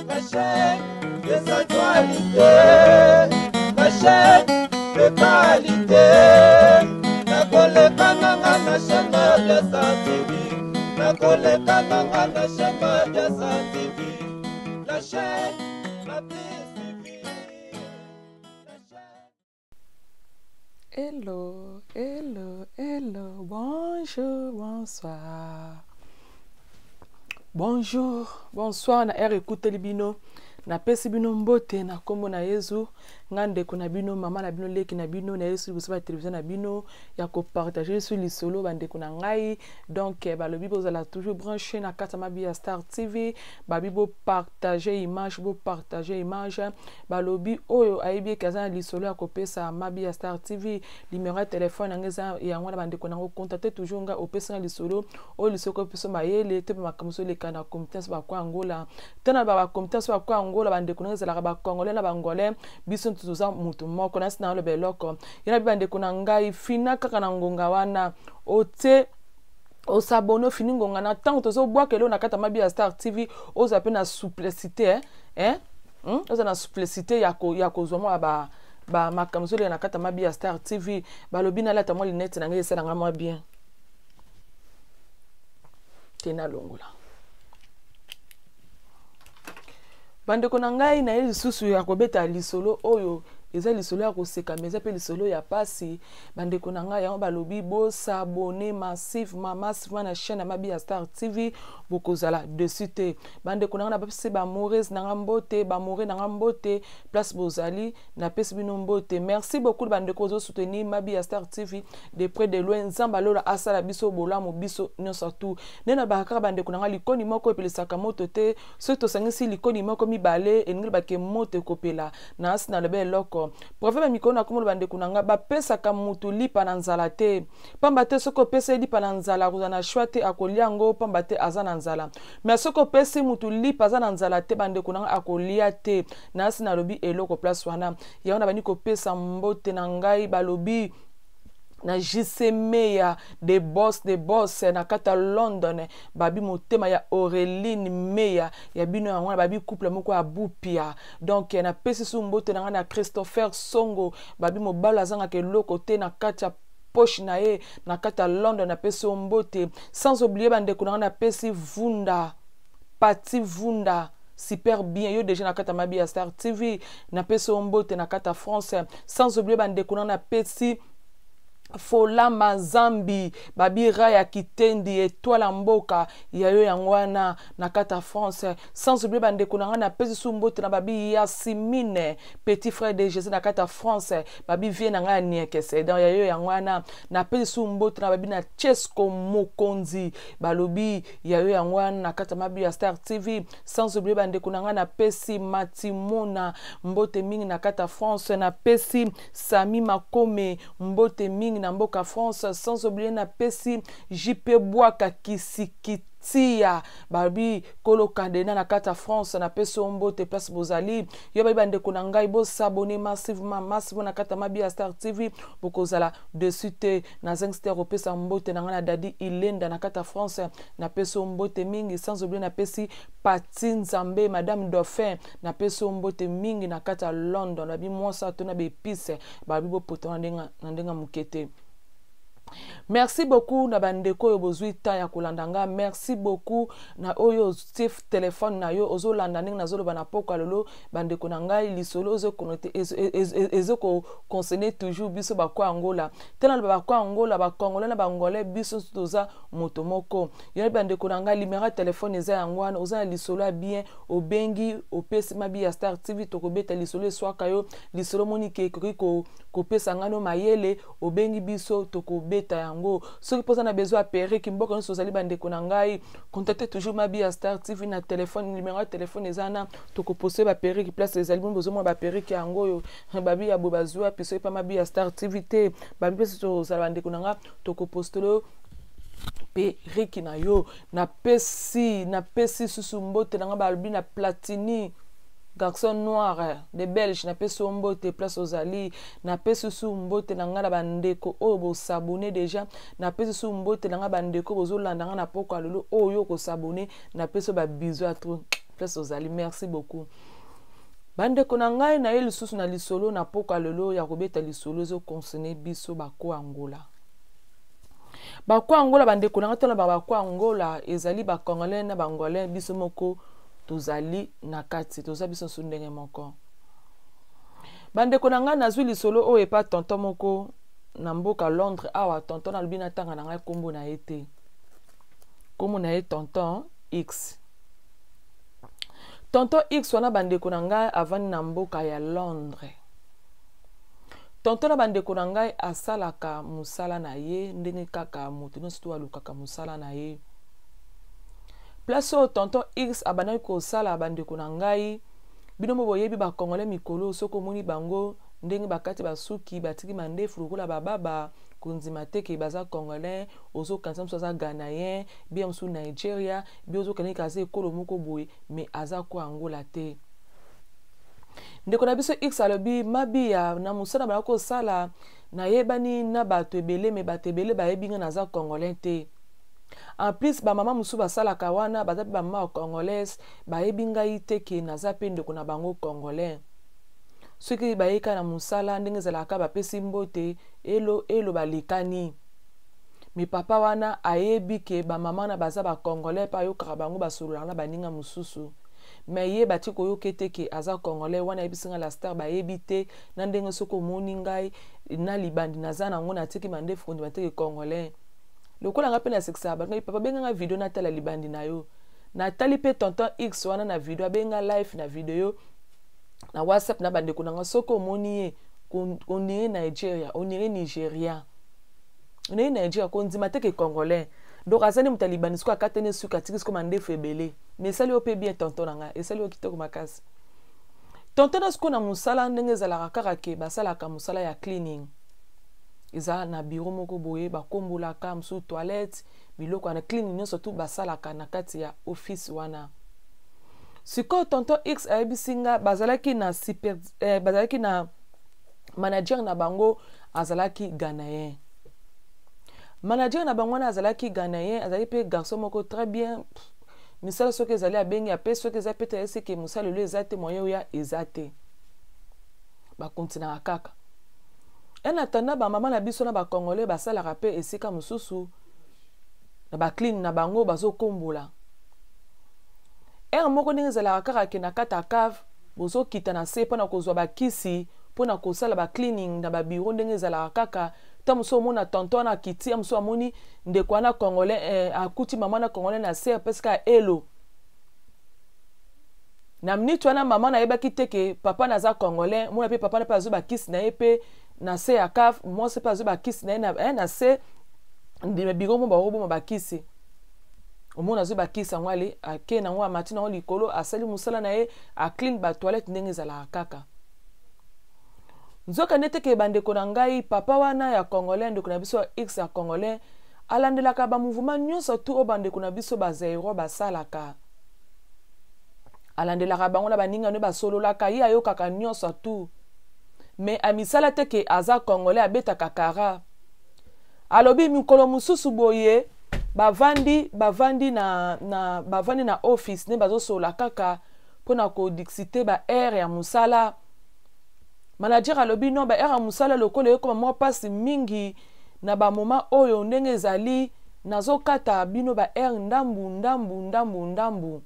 La chaîne des actualités, la chaîne de qualité. Nakoleka nanga na chaîne Mabiasa TV. Nakoleka nanga na chaîne Mabiasa TV. La chaîne la plus suivie. La chaîne. Hello, hello, hello, bonjour, bonsoir. Bonjour, bonsoir na heure ekuteli bino. Napesi bino mbote na nkombo na Yezu, nga ndeko na bino, mama na bino, leki na bino, na Yesu liboso ba television na bino ya kopartage Yesu lisolo bandeko na ngai. Donc eh, balobi bozala toujours branché na kati ya mabi ya Star TV, babi bopartage image, bopartage image. Balobi oyo ayebi eke aza na lisolo ya kopesa mabi ya Star TV, numero ya telefone yango eza yango na bandeko nango, contacte toujours nga opesi nga lisolo oyo lisolo kopesa mayele to mpe makambo ezoleka na comité bakwa Angola. To na ba comité bakwa Angola bandeko nango ezalaka ba congolais na ba angolais, biso toza mutu moko na sina aloba eloko ye na bandeko na ngai fina kaka na ngonga wana otie osabone ofini ngonga na ntango tozobwaka eloko na kati ya mabi ya Star TV, ozala mpe na souplicité eh? Eh? Ozala na souplicité ya kozwa mwa ba ba makambo ezoleka na kati ya mabi ya Star TV. Balobi nalata mwa lunette na ngai esala ngai mwa bien te, nalongola bandeko na ngai. Naye lisusu ya kobeta lisolo oyo eza lisolo ya koseka, mais eza mpe lisolo ya pasi, bandeko na ngai. Yango balobi bosabone massivement, massivement na chaîne ya mabi ya Star TV, bokozala dessus te. Bandeko na ngai, napesi bamourese na ngai mbote, bamoure na ngai mbote, place bozali napesi bino mbote. Merci beaucoup bandeko bozosoutenir mabi ya Star TV de près de loin. Nzambe alola asala biso bolamu biso nyonso tu. Nde na bakaka bandeko na ngai, likoni moko epelisaka moto te. Soki tosangisi likoni moko mibale, elingi bake moto ekopela. Na asi naloba eloko proverbe ya mikolo na komona bandeko na ngai, bapesaka mutu lipa na nzala te, pamba te soki opesi ye lipa na nzala, akozala na shwa te, akolia yango pamba te aza na nzala. Mais soki opesi mutu lipa aza na nzala te, bandeko na ngai, akolia te. Na asi nalobi eloko place wana. Yango na bandi kopesa mbote na ngai, balobi na JC Meya de boss de boss na kati ya London, babi motema ya Aureline Meya ya bino yango na babi couple moko ya bupia. Donc napesi su mbote na ngai na Christopher Songo, babi mobali azangaka eloko te na kati ya poche na ye na kati ya London, napesi yo mbote. Sans oublier bandeko na ngai, napesi Vunda Pati Vunda super bien yo déjà na kati ya mabi ya Star TV, napesi yo mbote na kati ya France. Sans oublier bandeko na ngai, napesi Folama Zambi, babi Raya Kitendi, étoile ya mboka ya yo yango wana na kati ya France. Sans oublier bandeko na ngai, napesi su mbote na babi Yasimine, petit frère de Jésus na kati ya France, babi vie na ngai ya Niekese, donc ya yo yango wana. Napesi su mbote na babi na Chesco Mokonzi, balobi ya yo yango wana na kati ya mabi ya Star TV. Sans oublier bandeko na ngai, napesi Matimona mbote mingi na kati ya France, napesi Sami Makome mbote mingi na mboka France. Sans oublier napesi JP Bwaka Kisikitia, babi kolo kadena na kati ya France, napesi yo mbote place bozali. Yo babi bandeko na ngai, bosabone massivement, massivement na kati ya mabi ya Star TV, bokozala dessus te. Nazangisi te kopesa mbote na ngai na Dadi Ilenda na kati ya France, napesi yo mbote mingi. Sans oublier napesi Pati Nzambe, Madame Dauphin, napesi yo mbote mingi na kati ya London, babi mwasi ato na baepice, babi bopota na ndenge moke te. Merci beaucoup na bandeko oyo bozwi temps ya kolanda nga. Merci beaucoup na oyo otie telefone na yo ozolanda ndenge nazoloba na poko ya lelo. Bandeko na ngai, lisolo ezokoconcerne toujours biso bakwa Angola te. Naloba bakwa Angola, bacongolais na bangolais, biso toza moto moko. Yo bandeko na ngai, numero ya telefone eza yango wana. Oza na lisolo ya bien, obengi, opesi mabi ya Star TV, tokobeta lisolo eswaka yo. Lisolo monike ekoki kopesa ngano mayele, obengi biso, tokobeta yango. Soki mpoza na besoin ya perruque, mboka nyonso ozali, bandeko na ngai, contacte toujours mabi ya Star TV na telefone. Numero ya telefone eza na, tokoposte baperruque place ezali. Bino bozomona baperruque yango oyo babi ya boye bazwa wapi? Soki epa mabi ya Star TV te, babi mpe tozala bandeko na nga, tokopostele perruque na yo. Napesi susu mbote na nga, balobi na Platini, garçon noir de Belge, napesi yo mbote place ozali. Napesi su mbote na ngai na bandeko oyo bosabone déjà. Napesi su mbote na ngai bandeko bozolanda ngai na poko ya lelo oyo okosabone, napesi yo babisous ya trop. Place ozali, merci beaucoup. Bandeko na ngai, naye lisusu na lisolo na poka lelo ya kobeta lisolo ezoconcerne biso bako Angola. Bako Angola, bandeko na ngai, tona bako Angola ezali Bacongolais na Baangolais. Biso moko tozali na kati, toza biso nyonso ndenge moko. Bandeko na ngai, nazwi lisolo oyo epa tonton moko na mboka Londres awa. Tonton nalobi natanga na ngai nkombo na ye te, nkombo na ye Tonton X. Tonton X wana, bandeko na ngai, avandi na mboka ya Londres. Tonton na bandeko na ngai asalaka mosala na ye ndenge kaka moto nyonso to alukaka mosala na ye. Place oyo Tonton X abandaki kosala, bandeko na ngai, bino mo boyebi Bacongolais mikolo, soki omoni bango ndenge bakati basuki, batiki mandefu lokola bababa, kondima te ke baza Congolais. Ozokanisa mosusu aza Ghanéen, bien mosusu Nigeria, bien ozokende aza ekolo moko boye, mais aza ko Angola te. Ndeko na biso X alobi: "Mabiya, na mosala baya kosala, nayebani na bato ebele, mais bato ebele bayebi nga naza Congolais te. En plus, bamama mosusu basalaka wana, baza mpe bamama ya Congolaise, bayebi ngai te ke naza mpe ndeko na bango Congolais. Soki bayeka na mosala, ndenge ezalaka, bapesi mbote, elo elo, balekani. Mais papa wana ayebi ke bamama na baza Bacongolais mpe ayokaka bango basololaka na baninga mosusu, mais ye bati koyoka ete ke aza Congolais wana." Ayebisi ngai: "La star, bayebi te na ndenge soki omoni ngai na libandi naza nango, natiki mandefu, kondima te ke Congolais lokola ngai." Mpe nasekisaka bangai: "Papa, benganga video, natala libandi na yo." Natali mpe Tonton X wana na video, abenga live na video na WhatsApp na bandeko na nga. Soki omoni ye, ondire Nigeria, ondire Nigeria, ondire Nigeria, kondima te ke Congolais. Donc aza nde moto ya libandi. Sikoyo akatani suki, atiki sikoyo mandefu ebele, mais esali yo mpe bien, tonton na ngai, esali yo kitoko makasi, tonton. Na sikoyo na mosala, ndenge ezalaka kaka ke basalaka mosala ya cleaning, eza na bureau moko boye, bakombolaka mosusu toilette, biloko wana, cleaning nyonso tu basalaka na kati ya office wana. Sikoyo Tonton X ayebisi nga bazalaki na super, bazalaki na manager na bango, azalaki Ghanéen. Manager na bango wana azalaki Ghanéen, azalaki mpe garçon moko très bien. Misala soki ezali, abengi, ape. Soki eza pete, ayeseke mosala elo eza te, moyen oya eza te, bakontinaka kaka. En attendant, bamama na biso na Bacongolais basalaka mpe esika mosusu na baclean na bango, bazokombola. Heure moko, ndenge ezalaka kaka ke na kati ya cave, bozokita na se mpona kozwa bakisi mpona kosala bacleaning na babureau, ndenge ezalaka kaka, ta mosusu omona tonton wana akiti ya mosusu, amoni ndeko wana Congolais, akuti mama na Congolais na se, apesi kaka elo. Na minute wana, mama nayebaki te ke papa naza Congolais. Mona mpe papa na mpe azwi bakisi na ye mpe na se ya cave, mwasi mpe azwi bakisi na ye na se biro mo bakoboma bakisi. Omona azwi bakisi yango, ale ake nango, amati nango likolo, asali mosala na ye, aclean batoilette ndenge ezalaka kaka. Nzoka nde teke, bandeko na ngai, papa wana ya Congolais, ndeko na biso ya X ya Congolais, alandelaka bamouvement nyonso tu oyo bandeko na biso Bazaïrois basalaka. Alandelaka bango na baninga no basololaka, ye ayokaka nyonso tu, mais amisala te ke aza Congolais. Abetaka kara. Alobi mikolo mosusu boye, bavandi na office nde bazosolola kaka mpona kodiscuter baheure ya mosala. Manager alobi: "Non, baheure ya mosala lokola ekoma mwa mpasi mingi na bamoma oyo, ndenge ezali, nazokata bino baheure ndambu ndambu ndambu ndambu."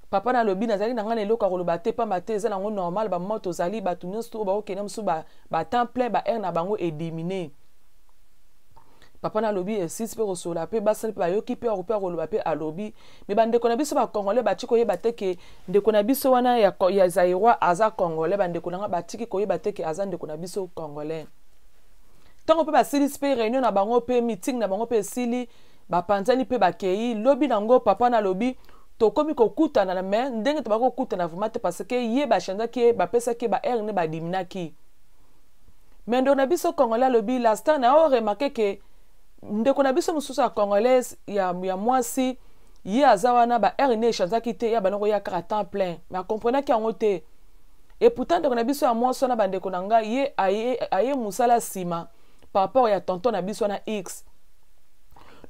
Papa nalobi: "Nazalaki na ngai na eloko ya koloba te, pamba te eza nango normal. Bamoma tozali bato nyonso oyo bakokende mosusu batemps plein, baheure na bango ediminuer." Papa nalobi esisi mpe kosolola mpe basali mpe bayoki mpe mpe koloba mpe alobi. Mais bandeko na biso Bacongolais batiki koyeba te ke ndeko na biso wana ya Zaïrois aza Congolais. Bandeko na nga, batiki koyeba te ke aza ndeko na biso Congolais. Ntango mpe basilisi mpe réunion na bango mpe meeting na bango mpe esili, bapanzani mpe bakei. Lobi nango, papa nalobi tokomi kokutana na, mais ndenge tobaki kokutana vraiment te, parce que ye bachangeaki ye, bapesaki ye baheure nde badiminuaki. Mais ndeko na biso Congolais alobi: "La star, na yo remarquer ke ndeko na biso mosusu ya Congolaise ya mwasi, ye aza wana, baheure ne echangeaki te, ya banda koya kaka temps plein." Mais akomprenaki yango te. Et pourtant, ndeko na biso ya mwasi wana, bandeko na ngai, ye aye mosala nsima par rapport ya tonton na biso wana X.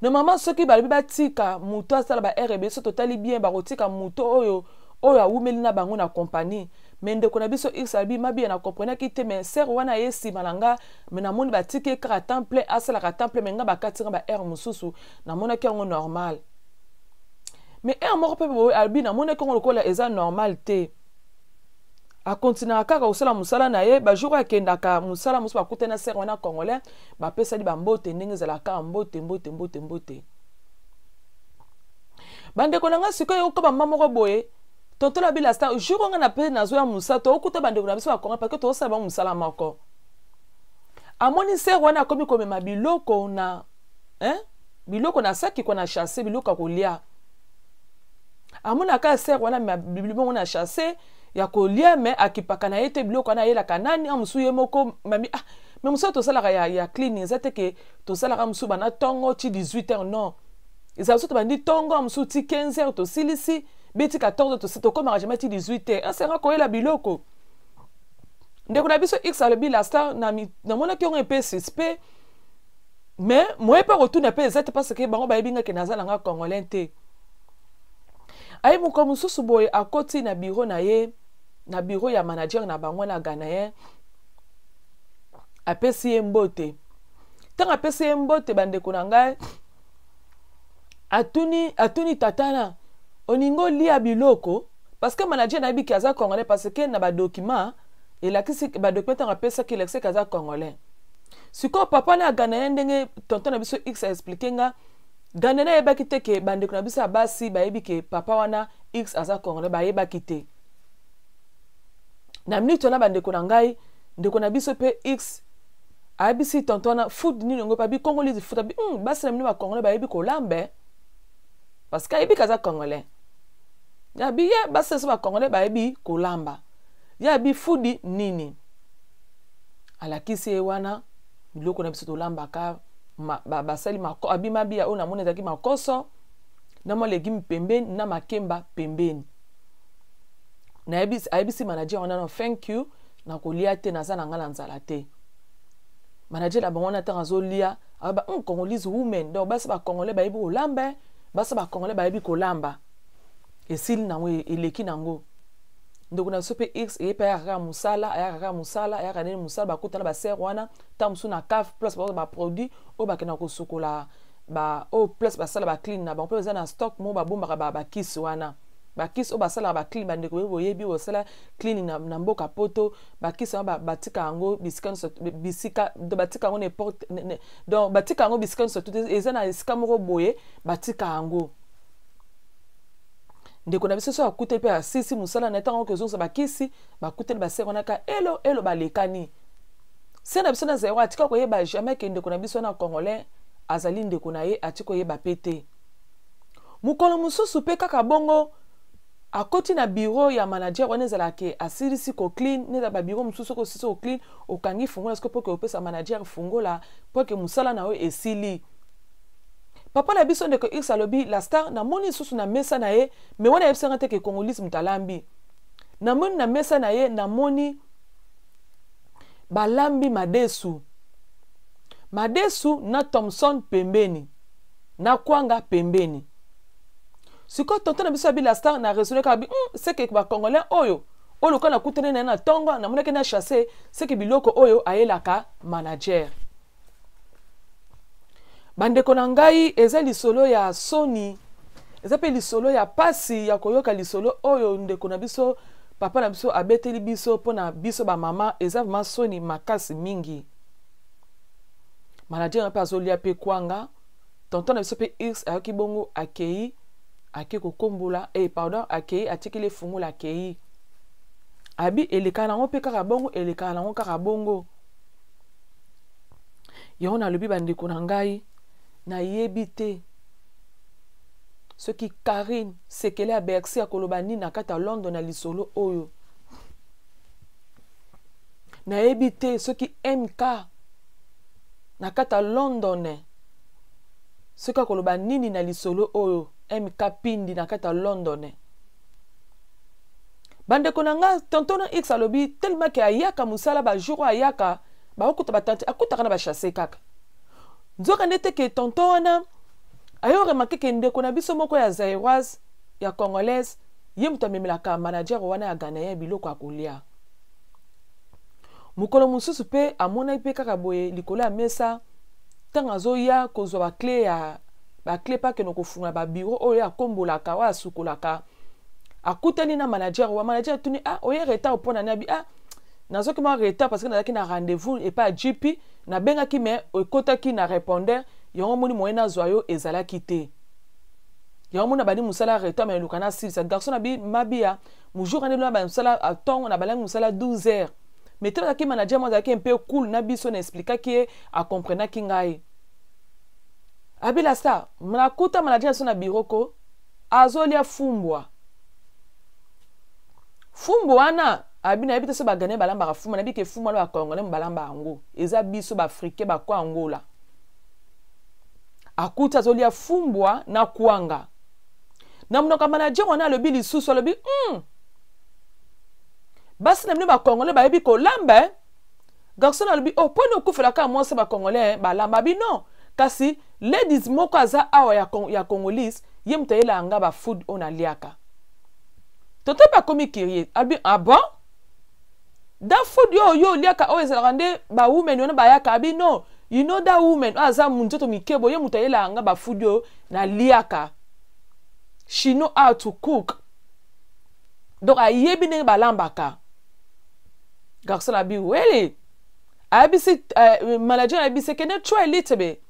Normalement, soki balobi batika moto asala ba heure ebele, so totali bien, bakotika moto oyo awumeli na bango na compagnie. Mais ndeko na biso X alobi mabi na comprenaki te, mais sœur wana ye nsima na nga, mais namoni batiki ye kaka temps plein, asalaka temps plein, mais nga bakati nga ba heure mosusu. Namonaki yango normal, mais heure moko mpe boye, alobi namonaki yango lokola eza normal te. Akontinuaka kaka kosala mosala na ye. Ba jour oyo akendaka mosala mosusu, bakutani na sœur wana congolais, bapesani bambote ndenge ezalaka kaka, mbote, mbote, mbote, mbote. Bandeko na nga, sikoyo okoba mama moko boye, tonton na bila star, jour nga na mpe nazoya mosala, tokokuta bandeko na biso bacongolais, parce que tozosala bango mosala moko. Amoni sœur wana akomi komema biloko na, hein? Biloko na saki kwa, na sachet, biloko ya kolia. Amonaka sœur wana biloko na sachet ya kolia, mais akipaka na ye te. Biloko wana ayelaka nani? A mosu ye moko mami. Ah, mais mosusu tosalaka ya cleaning, eza te ke tosalaka mosusu bana ntongo ti 18 heures, non. Ezala mosusu tobandi ntongo, mosusu ti 15 heures tosilisi, beti 14 heures, tokomaka jamais ti 18 heures. Asenga koyela biloko. Ndeko na biso X alobi la star, namonaki yango epe suspect, mais moye mpe kotuna mpe eza te, parce que bango bayebi nga ke naza nanga congolais te. Aye moko mosusu boye, akoti na bureau na ye, na bureau ya manager na bango na ghanéen, apesi ye mbote. Ntango apesi ye mbote, bandeko na ngai, atuni tata na oningi olia biloko, parce que manager nayebi ke aza congolais, parce que na ba document elakisi, ba document ntango apesaki elakisi ke aza congolais. Sikoyo papa na ghanéen, ndenge tonton na biso X aexpliquer nga, ghanéen ayebaki te ke bandeko na biso ya basi bayebi ke papa wana X aza congolais. Bayebaki te na minute wana. Bandeko na ngai, ndeko na biso mpe X ayebisi tonton wana food nini yango, abi congolese food. Abi basi na bino bacongolais bayebi kolamba, parce que ayebi kaza congolais. Abi ye basi na biso bacongolais bayebi kolamba. Ye abi food nini, alakisi ye wana biloko na biso tolambaka. Basali abi mabia oyo namoni ezalaki makoso na mwa légume pembeni, na makemba pembeni. Ayebisi manager wana: "No, thank you, nakolia te, naza na nga na nzala te." Manager na bango wana, ntango azolia, aloba congolese women, donc basi bacongolais bayebi kolamba, basi bacongolais bayebi kolamba." Esili nango, eleki nango. Ndeko na biso mpe X eye mpe ayaka kaka mosala, ayaka kaka mosala, ayaka nini mosala, bakutana ba sœur wana ntango mosusu na cave, place baza ba produit oyo bakenda kosukola, oyo place basala ba clean na bango mpe eza na stock mo babombaka bakisi wana, bakisi oyo basalaka ba clean. Bandeko oyo boyebi oyo basala cleaning na mboka Poto, bakisi wana batika yango bisika nyonso, bisika batika yango n'importe, donc batika yango bisika nyonso te, eza na esika moko boye batika yango. Ndeko na biso so akuteli mpe asisi mosala na ye, ntango kozongisa bakisi, bakuteli ba sœur wana ka elo elo, balekani. Sœur na biso na zero atika koyeba jamais ke ndeko na biso na congolais azali ndeko na ye, ati koyeba mpe te. Mokolo mosusu mpe kaka bongo, akoti na bureau ya manager wana, ezalaka asilisi koclean. Neza ba bureau mosusu, soki osilisi koclean, okangi fungola sikoyo mpo ke opesa manager fungola mpo ke mosala na yo esili. Papa na biso ndeko X alobi la star, namoni lisusu na mesa na ye, mais wana ayebisanga te ke congolise moto alambi. Namoni na mesa na ye, namoni balambi madesu, madesu na thomson pembeni, na kwanga pembeni. Sikoyo tonton na biso abi la star, na raisonner kaka bi seke bacongolais oyo lokola nakutani na ye na ntongo, namonaki na sachet, seke biloko oyo ayelaka manager. Bandeko na ngai, eza lisolo ya soni, eza mpe lisolo ya pasi ya koyoka lisolo oyo ndeko na biso, papa na biso abeteli biso. Mpona biso bamama, eza vraiment soni makasi mingi. Manager mpe azolia mpe kwanga. Tonton na biso mpe X ayoki bongo, akei, ake kokombola, pardon, akei, atikeli efungola, akei. Abi elekaka nango mpe kaka bongo, elekaka nango kaka bongo. Yango nalobi, bandeko na ngai, nayebi te soki Karine Sekele ya Bercy akoloba nini na kati ya London na lisolo oyo. Nayebi te soki MK na kati ya London soki akoloba nini na lisolo oyo. MK Pindi na kati ya London. Bandeko na nga, tonton na X alobi tellement ke ayaka mosala, ba jour oyo ayaka, bakokuta batante, akutaka na ba sachet kaka. Nzoka nde te ke tonton wana Ayo remarquer ke ndeko na biso moko ya Zairoise, ya Congolaise, ye moto amemelaka manager wana ya Ghanéen biloko ya kolia. Mokolo mosusu mpe amonaki mpe kaka boye likolo ya mesa, ntango azoya kozwa baclé ya baclé mpe akende kofungola babureau oyo akombolaka, oyo asukolaka, akutani na manager wa. Manager atuni: "Ah, oye retard mpo na nini?" Abi: "Ah, nazwaki mwa retard parce que nazalaki na rendez-vous epai ya GP, nabengaki me ekotaki na répondeur, yango moni moye nazwa yo ezalaki te, yango moni nabandi mosala retard, me eluka nasilisa." Garçon na bi mabia mojour ande na mosala ntongo, na balangi mosala 12 heures, mais te azalaki manager mo azalaki mpe cool na biso, na expliquaki ye, akomprenaki ngai. Abila sa nakuta manager na biso na bureau ko azolia fumbwa. Fumbwa wana, abi nayebi te so bagane balambaka fumbwa, nayebi ke fumbwa wana bacongolais mo balamba yango, eza biso baafricain bakwa Angola. Akuti azolia fumbwa na kwanga na monoko ya manager wana. Alobi lisusu, alobi: Basi na bino bacongolais bayebi kolamba, eh?" Garçon alobi: "Oh, mponi okufelaka mwasi bacongolais balamba?" Abi: "Non, kasi ladies moko aza awa ya Congolese, ye moto ayelaka nga bafood oyo naliaka." Toto mpe akomi curieux, abi: "Ah bon, that food oyo yo oliaka oyo ezalaka nde bawomen wana bayaka?" Abi: "No, you know that woman oyo aza nzoto mike boye, ye moto ayelaka nga bafood oyo naliaka. She know how to cook, donc ayebi ndenge balambaka." Garçon abi: "Really?" Ayebisi manager, ayebisi: "Kende try a little bit."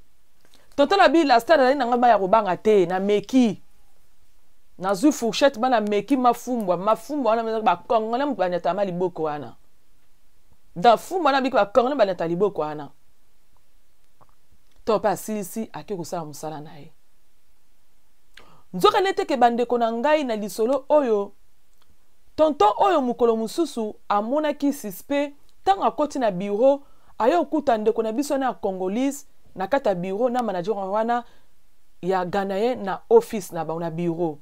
Tonton abi: "La star, azali nanga mai ya kobanga te, nameki, nazwi fourchette ba nameki mafumbwa. Mafumbwa wana, bacongolais moto banyata ma liboko wana. Donc fumbwa wana biki, bacongolais banyata liboko wana." To mpe asilisi, ake kosala mosala na ye. Nzoka nde teke, bandeko na ngai, na lisolo oyo, tonton oyo mokolo mosusu amonaki suspect ntango akoti na bureau, aye okuta ndeko na biso na ya Congolese na kati ya bureau na manager wana ya Ghanéen na office na bango na bureau.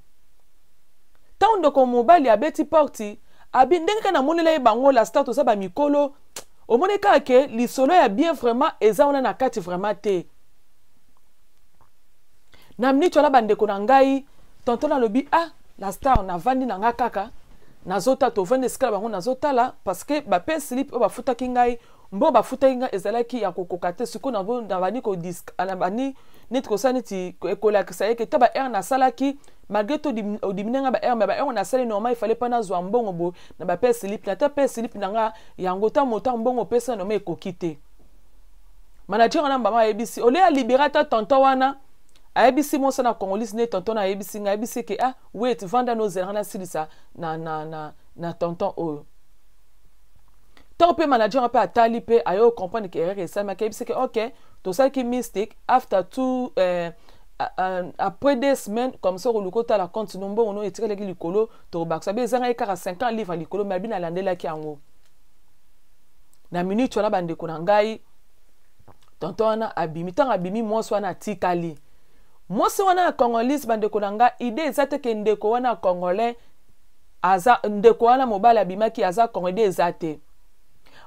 Ntango ndeko mobali abeti porte, abi ndenge kaka namonela ye bango, la star, toza bamikolo, omoni kaka ke lisolo ya bien vraiment eza wana na kati vraiment te. Na miniti wana, bandeko na ngai, tonton alobi: "Ah, la star, navandi na nga kaka, nazotala, tovandi esika na bango, nazotala parce que bapayslip oyo bafutaki ngai, mbongo bafutaki ngai ezalaki ya kokoka te. Sikoyo nabandi nabandi neti kosala neti ekolakisa ye ke ta baheure nasalaki, malgré to odiminuer nga baheure, mais baheure nasali normal, ifale mpa nazwa mbongo boye na bapayslip na ta payslip na nga yango ta mota mbongo opesa normal ekoki te." Manager wana mbama ayebisi ole alibérer ata tonton wana, ayebisi mwasi na Congolese nde tonton na ayebisi ngai, ayebisi ke: "Ah wait, vanda, nozelanga nasilisa na tonton oyo." Ntango mpe manager mpe atali mpe aye comprendre ke erreur esalemaki, ayebisi ke: "Ok, tosalaki mistake. After two après 2 semaines comme ça, koluka otala compte no, mbongo no etikalaki likolo, tokobakisa." Be ezangaki kaka 50 livre likolo, me abi nalandelaki yango na minute wana. Bandeko na ngai, tonton wana abimi. Ntango abimi, mwasi wana atikali, mwasi wana ya Congolese. Bandeko na ngai, idée eza te ke ndeko wana ya Congolais aza, ndeko wana mobali abimaki aza Congolais, idée eza te.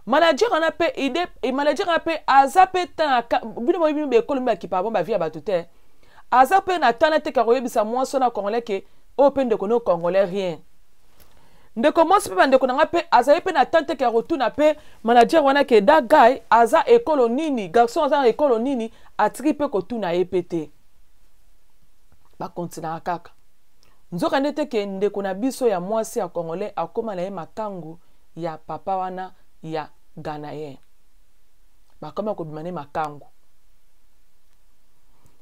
Manager wana mpe idée, manager wana mpe aza mpe tana bino boyebi bekolo mi bakipa bo bavie ya bato te, aza mpe na tana te ka koyebisa mwasi wana Congolais ke oyo mpe ndeko no Congolais, rien. Ndeko mwasi mpe, bandeko na nga, mpe azali mpe na tan te ke ya kotuna mpe manager wana ke that guy aza ekolo nini, garçon aza na ekolo nini. Atiki mpe kotuna ye mpe te, bakontinaka kaka. Nzoka nde te ke ndeko na biso ya mwasi ya Congolais akóma na ye makangu ya papa wana ya Ghanéen. Bakóma kobima ne makangu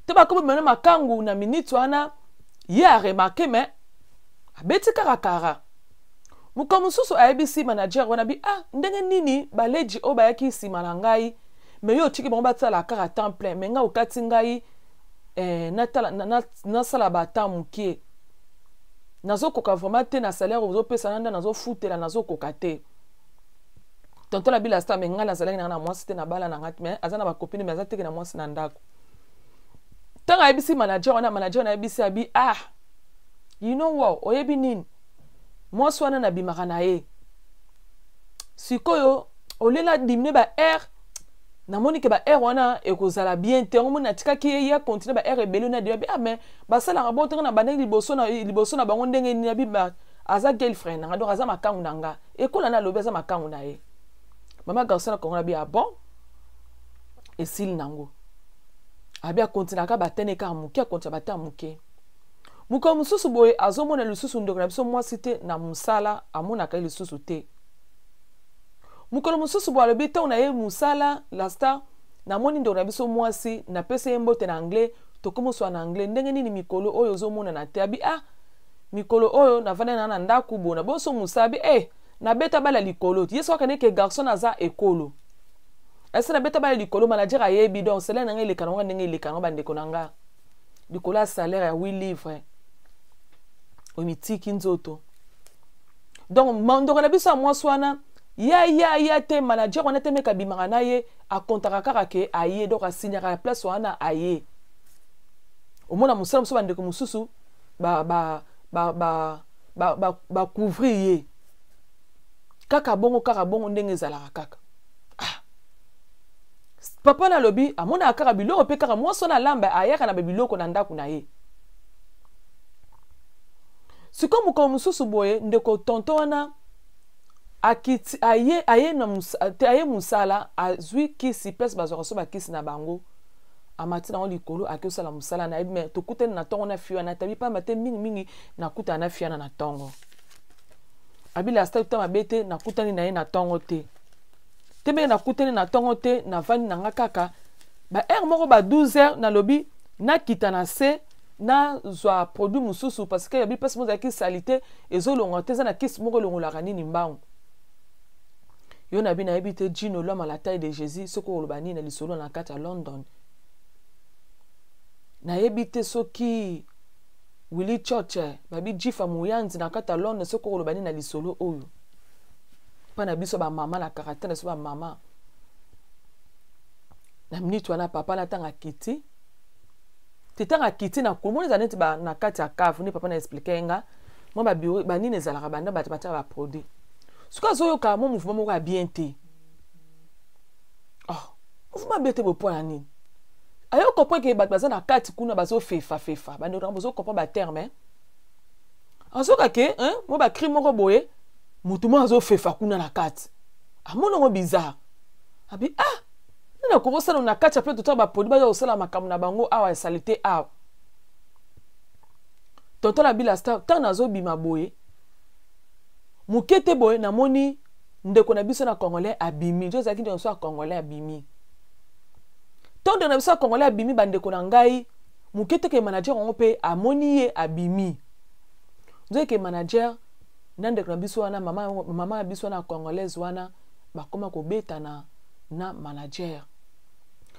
te, bakóma bima ne makangu. Na minute wana ye aremarquer, mais abeti kaka kara. Mokolo mosusu ayebisi manager wana bi: "Ah, ndenge nini baleji oyo bayaki nsima na ngai, mais yo otiki bango basala kaka temps plein, mais ngai okati ngai nasala batemps mokie? Nazokoka vraiment te na salaire ozopesa na nde nazofutela, nazokoka te." Tonton abila star, mais ngai nazalaki nanga na mwasi te, na bala na ngai, mais aza na bacopine, mais aza teke na mwasi na ndako. Ntango ayebisi manager wana, manager wana ayebisi abi: "Ah, you know what, oyebi nini, mwasi wana nabimaka na ye sikoyo, olela diminuer baheure, Namoni ke ba heure wana ekozala bien te. Yango moni natikaki ye, ye acontinue ba heure ebele na debi. Ah, mais basalaka bongo ntongo na bandaki liboso na bango ndenge nini? Abi aza girlfriend nanga, donc aza makangu na nga. Ekola na alobi aza makangu na ye. Mama garçon na Kongo abi: "Ah bon." Esili nango. Abi akontinaka batene kaka moke, akontina bate ya moke. Mokolo mosusu boye, azomona lisusu ndeko na biso mwasi te na mosala, amonaka ye lisusu te. Mokolo mosusu boye, alobi ntango na ye mosala, la star, namoni ndeko na biso mwasi, napesi ye mbote na anglais, tokomoswa na anglais: "Ndenge nini mikolo oyo ozomonana te?" Abi: "Ah, mikolo oyo navandi na ndako bona boso mosala." Abi: "Eh, nabeta bala likolo." Ye soki akende garçon aza ekolo ese: "Nabeta bala likolo, manager ayebi, donc salaire na ngai eleka nango ndenge eleka nango." Bandeko na nga, likolo ya salaire ya 8 livre, omitiki nzoto. Donc ndeko na biso ya mwasi wana ya ya ya te, manager wana te, meka abimaka na ye, akontaka kaka ke aye, donc asignaka ya place wana aye. Omona mosala mosusu, bandeko mosusu bacouvrir ba ye kaka bongo, kaka bongo ndenge ezalaka kaka. Ah. Papa nalobi amonaka kaka biloko mpe kaka mwasi wana alamba, ayaka na babiloko na ndako na ye. Sikoyo mokolo mosusu boye, ndeko tonton wana akiti, aye, aye, na te, aye mosala, azwi kisi place bazwaka so bakisi na bango, amati nango likolo, ake osala mosala na ye. Me tokutani na ntongo na fille wana. Tabi pamba te, mingimingi nakutana na fille wana na ntongo. Abi la star, mabe te, nakutani na ye na ntongo te te, ndenge nakutani na ntongo te, navandi na nga kaka ba heure moko, ba 12 heures, nalobi nakita na se, nazwa produit mosusu, parce que yabi mpasi mo ezalaki saleté, ezolonga te, eza na kisi moko elongolaka nini mbangu. Yo na bi nayebi te, Gino Lwama, la taille de Jésus, soki oloba nini na lisolo na kati ya London. Nayebi te soki Willi Church, babi Jifa Moyanzi na kati ya London, soki oloba nini na lisolo oyo mpa na biso bamama na caractère na biso bamama. Na minute wana, papa na ntango akiti te, ntango akiti na komona eza neti na kati ya cave nde papa na expliquer ye nga mwa babureau banini ezalaka, banda bato batiaka baproduit. Soki azoyoka mo mouvement moko ya bien te, oh, mouvement bien te, bopo na nini, ayo comprendre ke bato baza na kati kuna bazofefafefa. Bandeko nanga, bozocomprendre baterme? Azoka ke mo bacri moko boye, motu moko azofefa kuna na kati. Amoni yango bizarre. Abi: "Ah, nini akoki kosala na kati ya mpe totala baproduit, baza kosala makambo na bango awa, esali te awa?" Tonton na bila star, ntango nazobima boye moke te boye, namoni ndeko na biso na congolais abimi. Nzo ezalaki ndeko na biso ya congolais abimi. Ntango ndeko na biso ya congolais abimi, bandeko na ngai, moke te ke manager yango mpe amoni ye abimi. Nzoyeke manager na ndeko na biso wana, mama, mama na biso wana ya congolaise wana, bakóma kobetana na manager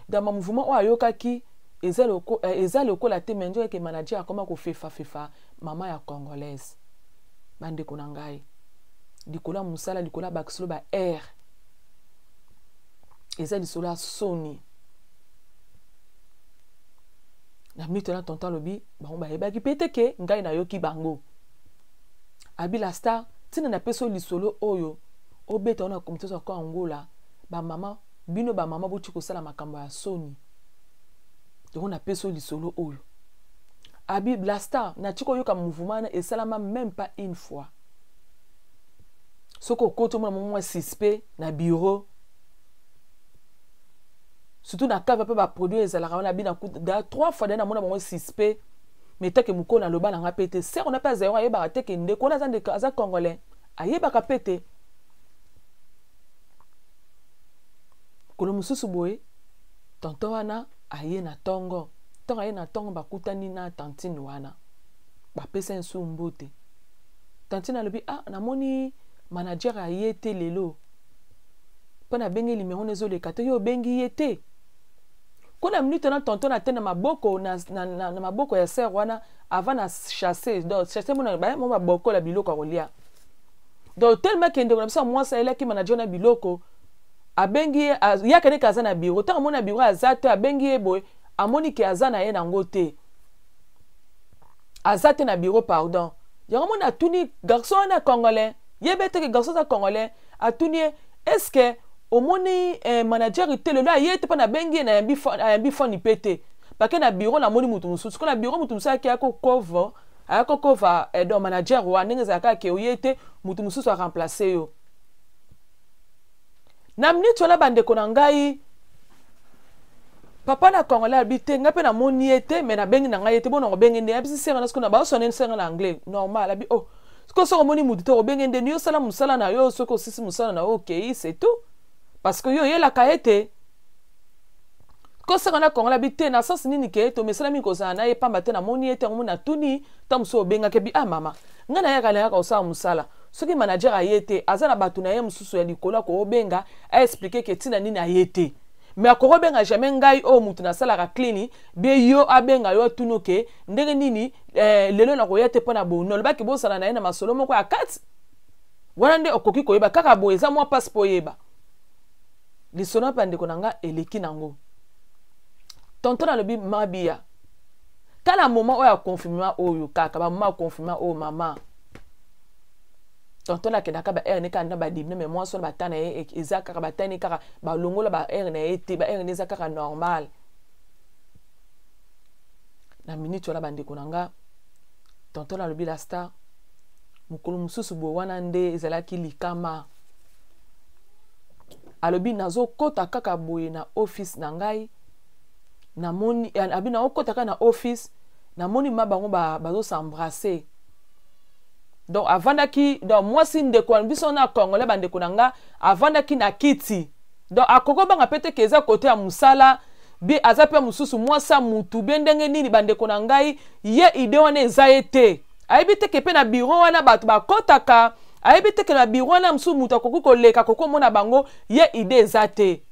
dans bamouvement oyo ayokaki. Eza lokola te, me nzoyeke manager akóma kofefafefa mama ya congolaise. Bandeko na ngai, likolo ya mosala, likolo ya bakisolo ba air, eza lisolo ya soni. Na minute na tonton alobi bango bayebaki mpe te ke ngai nayoki bango. Abi la star, ntina napesi oyo lisolo oyo, obeta wana komite ozwaka Angola, bamama, bino bamama boti kosala makambo ya soni. Yango napesi oyo lisolo oyo. Abi la star, natiki koyoka mouvement wana esalama même pas une fois. Soki okoti, omona mwa suspect na bureau, surtout na cave mpe baproduit ezalaka wana. Bina da trois fois da namona bango suspect, mais take mokolo naloba nanga mpe te. Sere wana mpe azali, ayebaka te ke ndeko wana aza ndeko, aza congolais, ayebaka mpe te. Kolo mosusu boye, tonton wana aye na ntongo. Ntongo aye na ntongo, bakutani na tantine wana, bapesa nsu mbote. Tantine alobi: "Ah, namoni manager aye te lelo, mpo nabengi numéro na ezoleka te, yo obengi ye te." Ko na minute na tonton na te na maboko na maboko ya sere wana avant na chasse, donc chasse mona baya mo babokola biloko ya kolia. Donc tellement ke ndeko na biso ya mwasi ayelaki manager na biloko, abengi ye, ye akendeki aza na bureau. Ntango amoni na bureau aza te, abengi ye boye, amoni ke aza na ye nango te, aza te na bureau, pardon. Yango moni atuni garçon wana congolais, yebe te ke garçon aza congolais. Atuni ye: "Est ce que Omoni manager te lelo aye te mpo nabengi ye, nayambi phone mpe te. Pake na bureau namoni mutu mosusu. Sikoyo na bureau mutu mosusu ayaki ayako cover donc manager wana ndenge ezalaka ke oye te, mutu mosusu aremplace yo. Na minute wana, bandeko na ngai, papa na Congolais abi te, ngai mpe namoni ye te, me nabengi na ngai ye te. Bona obenge nde abisi senga na sikoyo na baosone senga na anglais normal. Abi oh, sikoyo soki omoni mutu te, obenge ndeni? Yo osala mosala na yo, soki osisi mosala na yo, okei, c'est tout, parce que yo oyelaka ye te. Kosenga na Congolais abi te, na sens nini ke tomesala mingi kozala na ye, pamba te namoni ye te. Yango moni natuni, ntango mosusu obengaki bi. Ah mama, ngai nayaka kosala mosala. Soki manager aye te, aza na bato na ye mosusu ya likolo akobenga, aexpliquer ke ntina nini aye te. Mais akokobenga jamais ngai oyo motu nasalaka clean bie. Yo abenga yo, atuni oke ndenge nini lelo nakoya te mpo na bono. Olobaki bosala na ye na masolo moko ya kati wana nde okoki koyeba. Kaka boye eza mwa mpasi mpo oyeba lisolo. Mpe ndeko na nga eleki nango, tonton alobi mabia tala moment oyo ya confinement oyo, kaka bamoment ya confinement oyo, mama tonton akendaka ba heure ne kaka na badimine. Mais mwasi wana, bata na ye eza kaka batani, kaka balongola ba heure na ye te, ba heure ne eza kaka normal. Na minute wana, bandeko na nga, tonton alobi la star, mokolo mosusu boye wana nde ezalaki likama. Alobi nazokɔta kaka boye na office na ngai, namoni, abi naokɔta kaka na office, namoni ma bango bazos'embrasser. Donc avandaki, donc mwasi ndeko biso na Congolais, bandeko na nga, avandaki na kiti. Donc akoki obanga mpe te ke eza kote ya mosala bie, aza mpe mosusu mwasi ya mutu bie ndenge nini. Bandeko na ngai, ye idée wana eza ye te. Ayebi te ke mpe na bureau wana bato bakɔtaka, ayebi te ke na bureau wana mosusu moto akoki koleka, akoki komona bango. Ye idée eza te.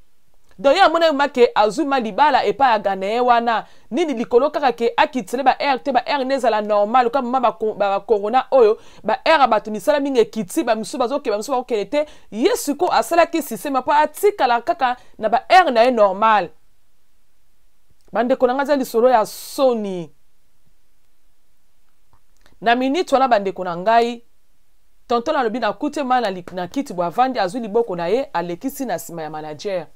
Donc ye amonaki ma ke azwi ma libala epai ya Ghanéen wana nini likolo kaka ke akitile ba heure te, ba heure nde ezala normal. Kaka mama bacorona oyo, ba heure ya bato misala mingi ekiti, bamisusu bazokende, bamisusu bakokende te. Ye sikoyo asalaki système mpo atikala kaka na ba heure na ye normal. Bandeko na ngai, aza lisolo ya soni. Na minute wana, bandeko na ngai, tonton alobi nakuti ma na kiti bo avandi, azwi liboko na ye, alekisi na nsima ya manager.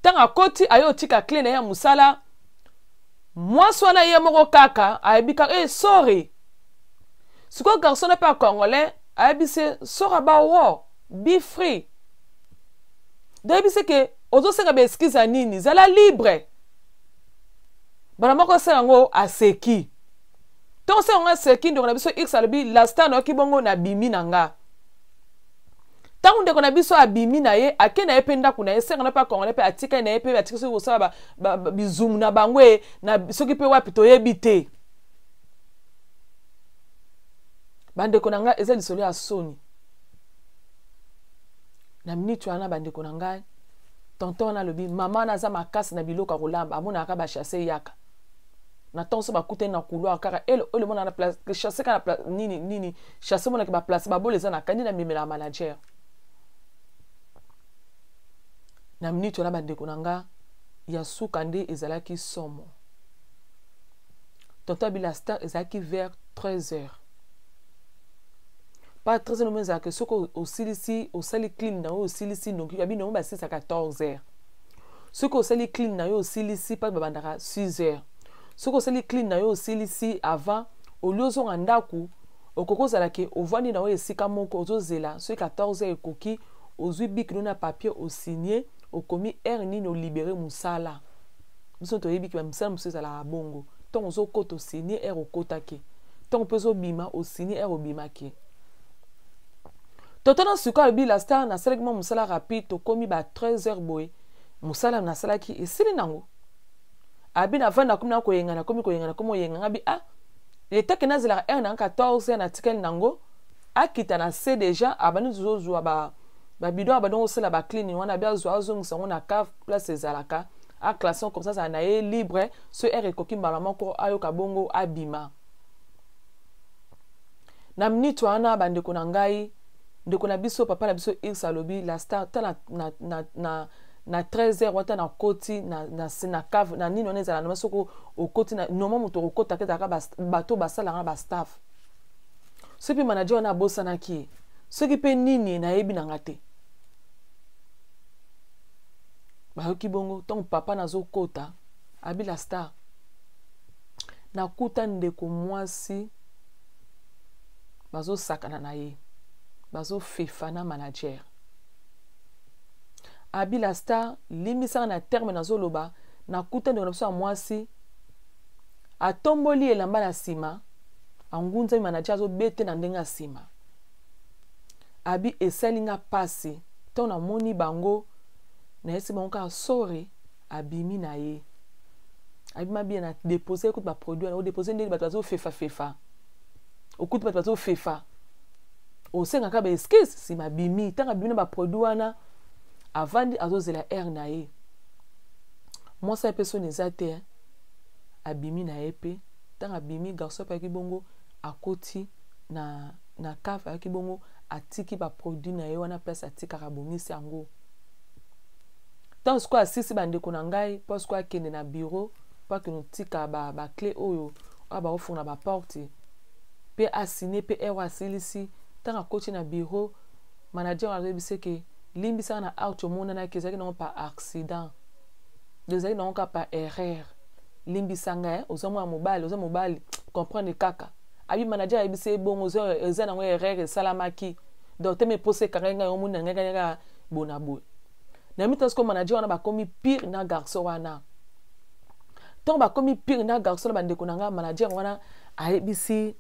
Ntango akoti, aye otika clé na ye ya mosala. Mwasi wana ye moko kaka ayebi kaka e sorry. Sikoyo garçon na mpe ya Congolais ayebi se sorry about be free. Donc ayebi se ke ozosenga baexcuse ya nini, zala libre. Bana moko osala yango, aseki. Ntongo osala yango, aseki. Ndeko na biso X alobi la star, nayoki bongo, nabimi na nga. Ntango ndeko na biso abimi na ye, ake na ye mpe ndako na ye, senga na mpe akongole mpe atikali na ye mpe atiki soki kosala bizumu na bango e na soki mpe wapi, toyebi te. Bandeko na ngai, eza lisolo ya soni. Na minute wana, bandeko na ngai, tonton wana alobi mama wana aza makasi na biloko ya kolamba. Amonaka basachets yaka na ntongo so bakutani na couloir kaka ele oyo mona na place sachet kaka na nini nini sachet, monaki baplace babolo eza na kandi na memelaka manager. Na minute wana, bandeko na nga, ya suka nde ezalaki somo. Tonton abila star ezalaki vers 13 heures pas 13 heures. Ezalaka soki osilisi, osali clean na yo, osilisi noki. Abi nongo basilisa 14 heures. Soki osali clean na yo, osilisi mpa babandaka 6 heures. Soki osali clean na yo, osilisi avant olie, ozonga ndako, okoki ozala ke ovandi na yo esika moko, ozozela soki 14 heures ekoki, ozwi bic no na papier, osigne, okomi heure nini olibérer mosala. Biso toyebi ke bamisala mosusu ezalaka bongo: ntongo ozokota, osigne heure okotaki, ntongo mpe ozobima, osigne heure obimaki. Toto na sikoyo alobi la star, nasalaki mwa mosala rapide, tokomi ba 13 heures boye, mosala nasalaki esili nango. Abi navandi, nakomi na koyenga, nakomi koyenga, nakomi koyenga. Ngabi ah, etake nazelaka heure nanga 14 heures, natikali nango. Akita na se déjà, abandi tozozwa babidon, abandi kosala bacleaning wana. Abi azwa, azongisa yango na cave place ezalaka, aclasse comme ça, azala na ye libre. So heure ekoki, mbala moko ayoka bongo, abima. Na minute wana, bandeko na ngai, ndeko na biso, papa na biso X alobi la star, ta na 13 heures wata nakoti na cave na nini wana ezala noma. Soki okoti na noma, moto okotaka ezalaka bato basalaka na bastaff. Soki mpe manager wana abosanaki ye, soki mpe nini, nayebi nanga te. Bayoki bongo ntango papa nazokota, abi la star, nakuta ndeko mwasi bazosakana na ye, bazofefa na manager. Abi la star, limbisaka na terme nazoloba, nakuta ndeko na biso ya mwasi atomboli elamba na nsima, angunzami, manager azobete na ndenge ya nsima. Abi esali nga mpasi ntango namoni bango, nayesi bango kaka sorry. Abimi na ye, abima bien na dépose ekuti baproduit wana, odépose ndeni bato bazofefafefa, okuti bato bazofefa, osengaka baexcuse. Nsima abimi. Ntango abimi na baproduit wana, avandi, azozela aire na ye. Mwasi aye mpe soni eza te, abimi na ye mpe. Ntango abimi, garçon mpe ayaki bongo, akoti na cave, ayaki bongo, atiki baproduit na ye wana place atikaka, abongisi yango. Ntango sikoyo asisi, bandeko na ngai, mpo sikoyo akende na bureau mpo akende otika baclé oyo baofunga baporte mpe asigne mpe ere asilisi. Ntango akoti na bureau, manager azoyebisa ke limbisaka na art omonanaki, ezalaki nango par accident, ezalaki nango kaka par erreur, limbisa ngai, oza mwana mobali, oza mobali, comprendre kaka. Abi manager ayebisi ye bongo, eza nango erreur esalamaki, donc te me posa ekangai ngai, omoni na ngai kaka bona boye. Na mita sikoyo manager wana bakomi pire na garçon wana. Ntango bakomi pire na garçon na, bandeko na ngai, manager wana ayebisi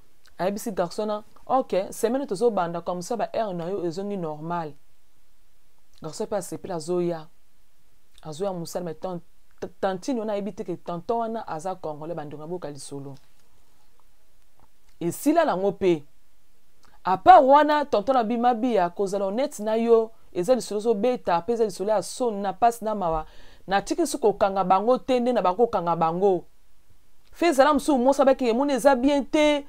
garçon na: "Ok, semaine tozobanda comme ça, baheure na yo ezongi normal." Garçon mpe asepeli, azoya mosala. Mais tantine wana ayebi te ke tonton wana aza congolais. Bandeko na boyoka lisolo esila nango mpe. À part wana, tonton na bima biya kozala honnête na yo, eza lisolo ozobeta mpe eza lisolo ya soni na mpasi na mawa. Natiki soki kokanga bango te, nde na bakokanga bango fe ezala mosusu mosa baki emoni eza bien te.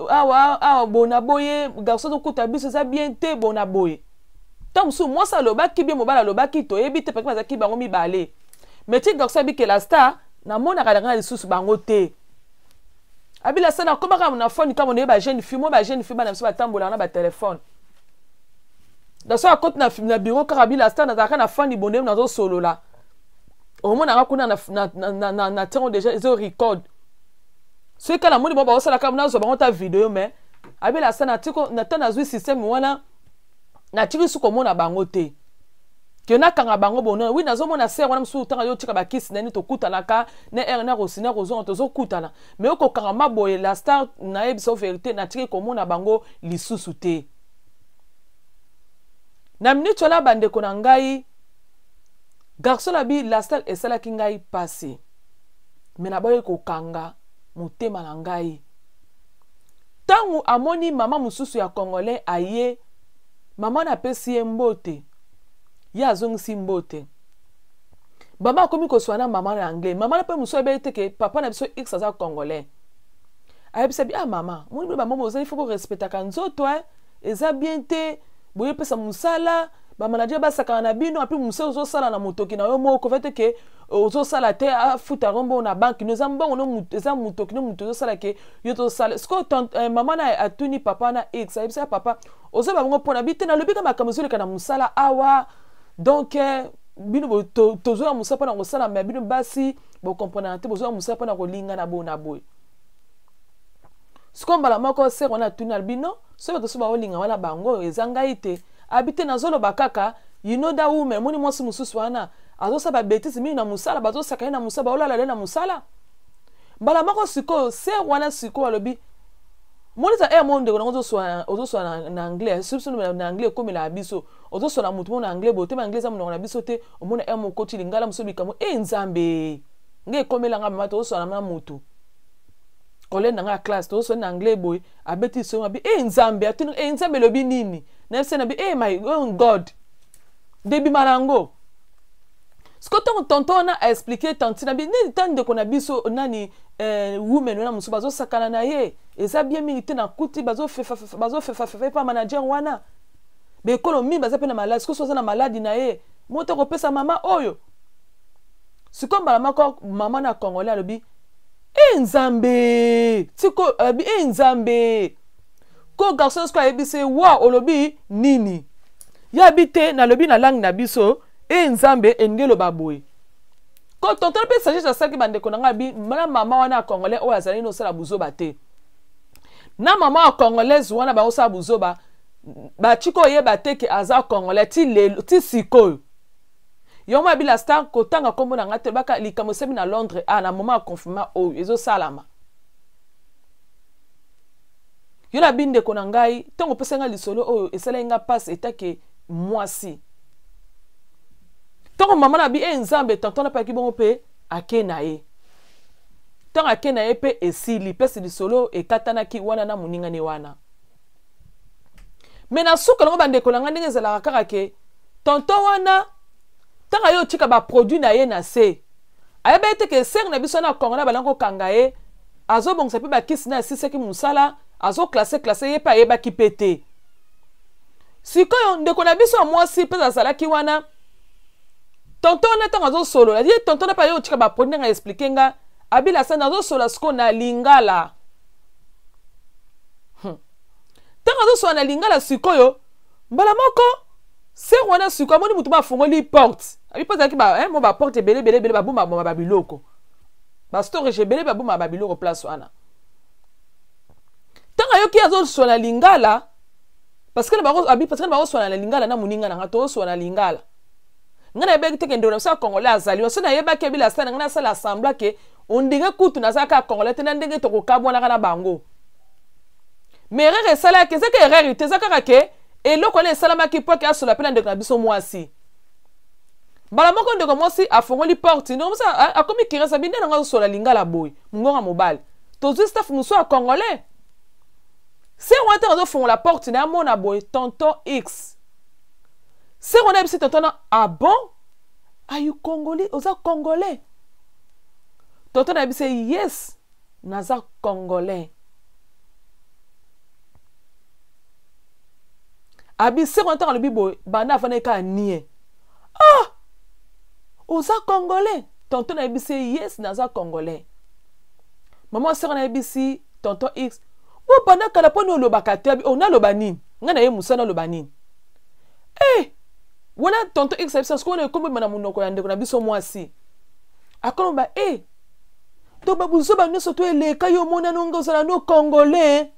Awa awa bona boye, garçon azokuta biso, eza bien te, bona boye. Ntango mosusu mwasi alobaki bien, mobali alobaki, toyebi te, pake bazalaki bango mibale. Mais ti garçon abikela star, namonaka na ngai lisusu bango te. Abila sa nakomaka na phone kama noye bajeune fille mo, bajeune fille bana biso batambolaka na batelefone. Donc so akoti na bureau kaka, bila star, nazalaka na fani bonde, nazosolola, omonaka kuna na ntango déjà ezo record. Soki kaka namoni bango baosalaka, nazwa bango ta video. Mais abela sa na ntango nazwi système wana, natiki su komona bango te, ke nakanga bango bono. Wi, nazomona sere wana mosusu ntango azotika bakisi nani, tokutanaka na ere na kosina kozonga, tozokutana. Mais okokanga ma boye, la star, nayebisa vérité, natiki komona bango lisusu te. Na minute wana, bandeko na ngai, garçon na bi la star, esalaki ngai mpasi, mais naboyi kokanga motema na ngai. Ntango amoni mama mosusu ya congolais aye, mama wana apesi ye mbote, ye azongisi mbote. Mama akomi koswana na mama na anglais. Mama na mpe mosusu ayebi te ke papa na biso x aza congolais. Ayebisa bi: "Ah mama, moni bino bamama ozali, faut korespectaka nzoto, eh? Eza bien te boye pesa mosala, bamanager basakana na bino. Api mosala ozosala na motoki na yo moko, fe te ke ozosala te, afuta yango mbongo na banque no, eza mbongo no, eza motoki no, moto ozosala ke yo tozosala." Sikoyo mama na atuni papa na x, ayebisaka papa: "Ozoba bango mpona bi te, nalobi ka makambo ezoleka na mosala awa. Donc bino tozoya mosala mpona kosala, mais bino basi bokomprenaka te, bozoya mosala mpona kolingana boye na boye." Sikoyo mbala moko sere wana atuni, alobi: "No, soki bato so baolinga wana bango, eza ngai te." Abi te, nazoloba kaka, you know that woman, omoni mwasi mosusu wana azosala babêtises mingi na mosala, bazosaka ye na mosala, baolala ye na mosala. Mbala moko sikoyo sere wana sikoyo alobi: "Monisa ere mo ndeko nango ozoswana na anglais, surtout na anglais ekomelaka biso, ozoswana motu mo na anglais boye te, ma anglais eza monoko na biso te. Omona ere mokoti lingala mosusu, likambo e nzambe nge ekomelanga mama, tozoswana na motu, collègue na nga ya classe, tozoswana na anglais boye, abeti songo, abi e nzambe, atuni e nzambe elobi nini, nayebisa na bi e my oh God, ndebima na yango." Siko ntango tonton wana aexpliquer tantine na bi nini, ta ndeko na biso nani, women wana mosusu bazosakana na ye, eza bien mingi te, nakuti bazofefafefa epa manager wana, bekolo mingi baza mpe na maladi. Sikoyo so aza na maladi na ye moto akopesa mama oyo. Sikoyo mbala moko mama na congolais alobi: "E nzambe, tiko." Alobi: "E nzambe." Ko garçon sikoyo ayebisi ye: "Wa olobi nini?" Ye abi: "Te, nalobi na langue na biso." E Nzambe, elingi eloba boye ko tonton mpe sagesse asalaki. Bandeko na ngai, bi na mama wana ya Congolais oyo azali nosala buzoba te, na mama ya Congolaise wana baosala buzoba, batiki oyeba te ke aza Congolais ti lelo ti sikoyo. Yango Mabila Star, kotanga nkombo na ngai te. Baka likambo esami na Londres a na moment ya confinement oyo ezosalama. Yo na bindeko na ngai, ntango opesa ngai lisolo oyo, esalaki ngai mpasi etake mwasi. Ntango mama na bi e Nzambe, tonton napaki bongo mpe ake na ye. Ntango ake na ye mpe esili, place lisolo ekatanaki wana na moningani wana. Me na suka nango, bandeko na ngai, ndenge ezalaka kaka ke tonton wana, ntango aye otika baproduit na ye na se, ayeba ete ke sere na biso na Kongo na balangi kokanga ye, azobongisa mpe bakisi na asisaki mosala, azoclasser classer, ye mpe ayebaki mpe te. Sikoyo ndeko na biso ya mwasi mpe azalaki wana. Tonton wana, ntango azosolola ye, tonton na mpe aye otika baproduit, ndenge aexpliquer nga, abila sa nazosolola sikoyo na lingala. Ntango azosolola na lingala sikoyo, mbala moko sere wana sikoyo amoni motu bafungoli porte. Abi mpo ezalaki mo baporte ebele ebele ebele, babomaboma babiloko, bastorage ebele, babomaka babiloko place wana. Ntango ayoki azosolola na lingala, parce que abi, parce que bakoswana na lingala na moninga na nga, tozoswana na lingala, ngai nayebaki te ke ndeko na biso ya Congolais azali. So nayebaki, ebila asala ngai nasala semblant ke ondenge kutu naza kaka Congolais te, na ndenge tokokabwanaka na bango. Mais erreur esalaki, ezaki erreur te, eza kaka ke eloko wana esalamaki mpo ake asola mpe na ndeko na biso mwasi. Mbala moko ndeko mwasi afongoli porte, ndeko mwasi akomi kiresa bi nde nango azosola lingala boye, mongonga mobali. Tozwi staff mosusu ya Congolais. Sere wana, ntango azofongola porte na amona boye tonton X, sere wana ayebisi tonton na: "Ah bon, ayu Congolais? Oza Congolais?" Tonton nayebisi: "Yes, naza Congolais." Abi sere wana, ntango alobi boye, banda afandaki kaka nie: "Ah, oza Congolais?" Tonton nayebisi: "Yes, naza Congolais." Mama sere nayebisi tonton X: "Bo banda kala, mpo olobaka te?" Abi: "Oh, naloba nini? Ngai na ye mosala, naloba nini?" Eh, wana tonton X ayebisa sikoyo wana ekomi na monoko ya ndeko na biso mwasi, akoloba e to babuzoba nyonso to eleka yo, omonano nga ozala no Congolais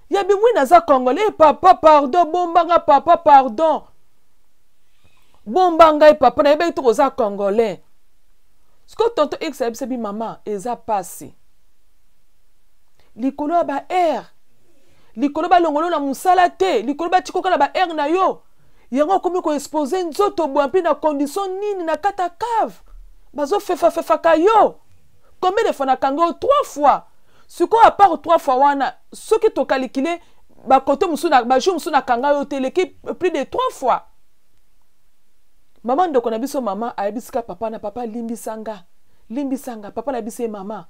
ya bimwi. Naza Congolais. E papa, pardon, bombanga papa, pardon, bomba ngai papa, nayebaki to koza Congolais. Sikoyo tonton X ayebisa bi: "Mama, eza pasi likolo ya baare, likolo balongolo na mosala te, likolo batikoka na baare na yo, yango okomi koexposer nzoto boya mpe na condition nini na kati ya cave, bazofefafefaka yo. Combien de fois nakanga yo? Trois fois. Sikoyo, à part trois fois wana, soki tocalculer bakote mosusu, bajour mosusu nakanga yo te, eleki plus de trois fois." Mama, ndeko na biso mama ayebisika papa na: "Papa, limbisanga, limbisanga papa." Na biso ye: "Mama,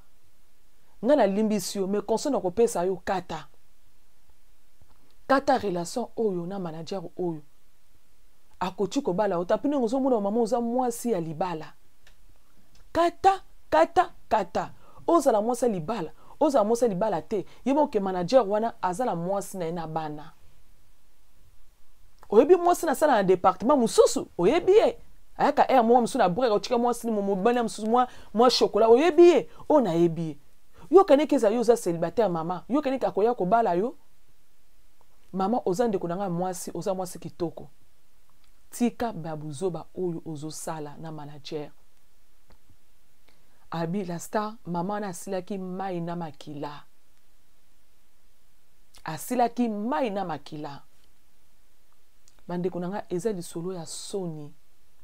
ngai nalimbisi yo, mais conseil na kopesa yo, kata, kata relation oyo na manager oyo. Akoki kobala yo ta mpe ndenge ozomona, mama, oza mwasi ya libala. Kata, kata, kata. Ozala mwasi ya libala, ozala mwasi ya libala te, yeba oke manager wana aza na mwasi na ye na bana. Oyebi mwasi nasala na département mosusu, oyebi ye, ayaka aire moko mosusu na brek, otika mwasi mobali mosusu mwa chocolat, oyebi ye oyo nayebi ye. Yokaniki ezala yo oza célibataire, mama, yokaniki akoya kobala yo. Mama, oza ndeko na ngai mwasi, oza mwasi kitoko, tika babuzoba oyo ozosala na manager." Abi la star, mama wana asilaki mai na makila, asilaki mai na makila. Bandeko na ngai, eza lisolo ya soni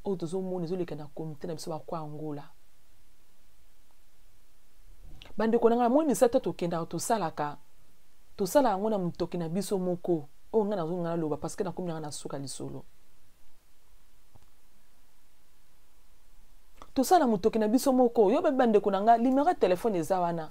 oyo tozomona ezoleka na komite na biso bakwa Angola. Bandeko na ngai, moi misala tokendaka, tosalaka, tosala yango na motoki na biso moko. Oyo ngai nazonga naloba parce que nakomi nanga na suka lisolo. Tosala motoki na biso moko. Yo babi, bandeko na ngai, numéro ya telefone eza wana,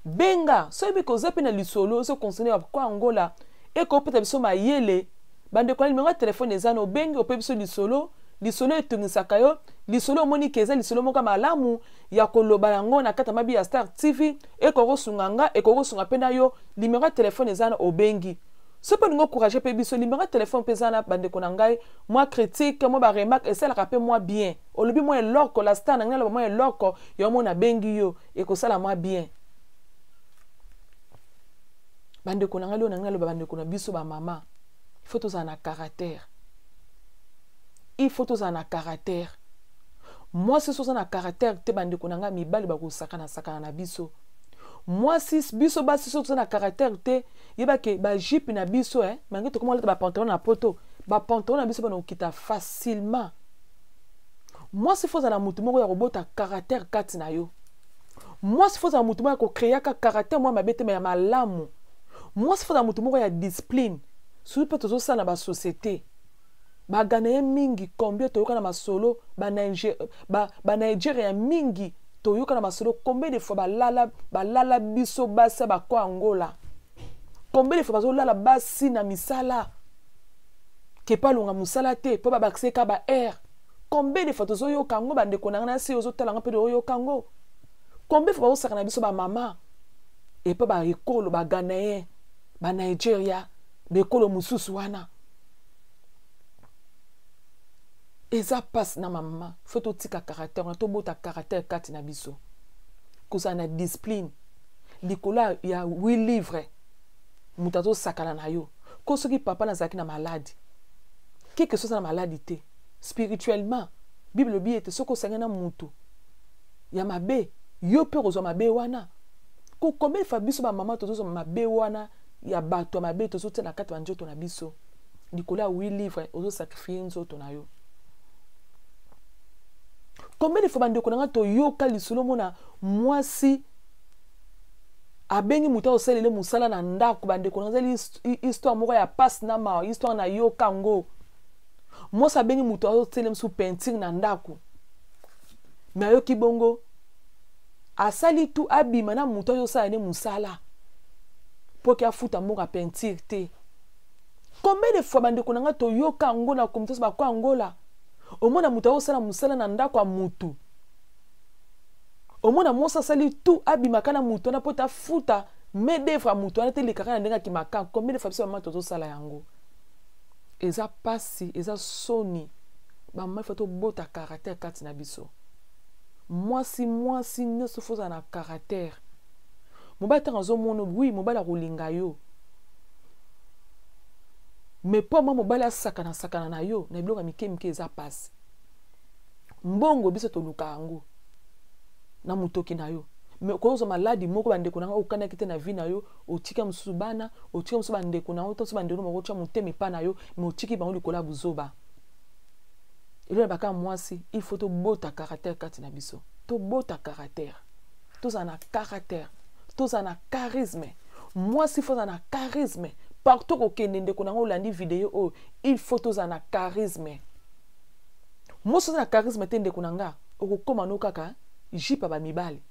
benga so oyebi koza mpe na lisolo ozoconcerner bakwa Angola, ekopesa biso mayele. Bandeko na, numéro ya telefone eza na, obengi, ope biso lisolo, lisolo etungisaka yo, lisolo omoni ke eza lisolo moko malamu ya koloba yango na kati ya Mabi ya Star TV, ekoki kosunga nga, ekoki kosunga mpe na yo. Numéro ya telefone eza na, obengi. Soki mpe olingi encourage mpe biso, limbanga telefone mpe eza na bandeko na ngai. Mwa critique, mwa baremarque esalaka mpe mwa bien. Olobi mwa eloko, la star na ngai, naloba mwa eloko yo mona abengi yo, ekosala mwa bien. Bandeko na ngai, lelo na ngai naloba, bandeko na biso bamama, il faut tozala na caractère, il faut tozala na caractère. Mwasi so oza na caractère te, bandeko na ngai, mibali bakosakana sakana na biso. Mwasi, biso basi, so toza na caractère te, yebake bajupe na biso, mangi tokoma olata bapantalon na poto, bapantalon na biso bana kokita facilement. Mwasi faut ozala motu moko ya kobota caractère kati na yo. Mwasi faut ozala motu moko ya kocréaka caractère mwa mabe te, mais ya malamu. Mwasi faut ozala motu moko ya discipline, surtout mpe tozosala na basociété baganaye mingi. Combien toyoka na masolo banigeria mingi, toyoka na masolo combien de fois balala, balala biso basi ya bako Angola, combien de fois bazolala basi na misala ke mpo alonga mosala te, mpo babakise ka ba air. Combien de fois tozoyoka yango, bandeko na ngai? Na se ozotala ngo mpe oyoka yango. Combien de fois bazosaka na biso bamama epa baekolo baganayen, banigeria, baekolo mosusu wana? Eza mpasi na mama. Faut totika caractère wana, tobota caractère kati na biso, kozala na discipline likolo ya huit livre. Moto azosakana na yo ko soki papa nazalaki na maladi keke, so oza na maladi te spirituellement, Bible elobi ete soki osangi na motu ya mabe, yo mpe okozwa mabe wana. Ko combien de fois biso bamama tozozwa mabe wana ya bato ya mabe, tozotia na kati ya nzoto na biso likolo ya huit livre, ozosacrifier nzoto na yo? Combien de fois, bandeko na nga, toyoka lisolo mona mwasi abengi moto akosalele mosala na ndako? Bandeko na nga, ezali histoire moko ya pasi na mawa, histoire nayoka yango. Mwasi abengi moto azotiele mosusu peinture na ndako, mais ayoki bongo, asali tu abima na moto azosala ne mosala mpo ke afuta mbongo ya peinture te. Combien de fois, bandeko na ngai, toyoka yango na communauté bako Angola? Omona moto azosala mosala na ndako ya motu, omona mwasi asali tu abimaka na motu wana mpo te afuta main d'œuvre ya motu wana te, elekaka na ndenge akimaka. Combien de fois biso bamama tozosala yango? Eza pasi, eza soni. Bamama, faut tobota caractère kati na biso. Mwasi, mwasi nyonso faut ozala na caractère. Mobali ntango azomona, oui, mobali akolinga yo, mais mpo mwa mobali asakana sakana na yo na biloko ya mike mike, eza pasi. Mbongo biso toluka yango na motoki na yo, mais okozwa maladi moko, bandeko na nga, okanaki te na vie na yo. Otika mosusu bana, otika mosusu bandeko na yo, to mosusu bandeko moko otya motema epa na yo, mais otiki bango likolo ya buzoba. Eloko na baka, mwasi, il faut tobota caractère kati na biso, tobota caractère, tozala na caractère, tozala na charisme. Mwasi faut ozala na charisme partout kokende. Ndeko nango olandi video oyo, il faut tozala na charisme. Mwasi oza na charisme te, ndeko na nga, okokóma no kaka jupe ya bamibali,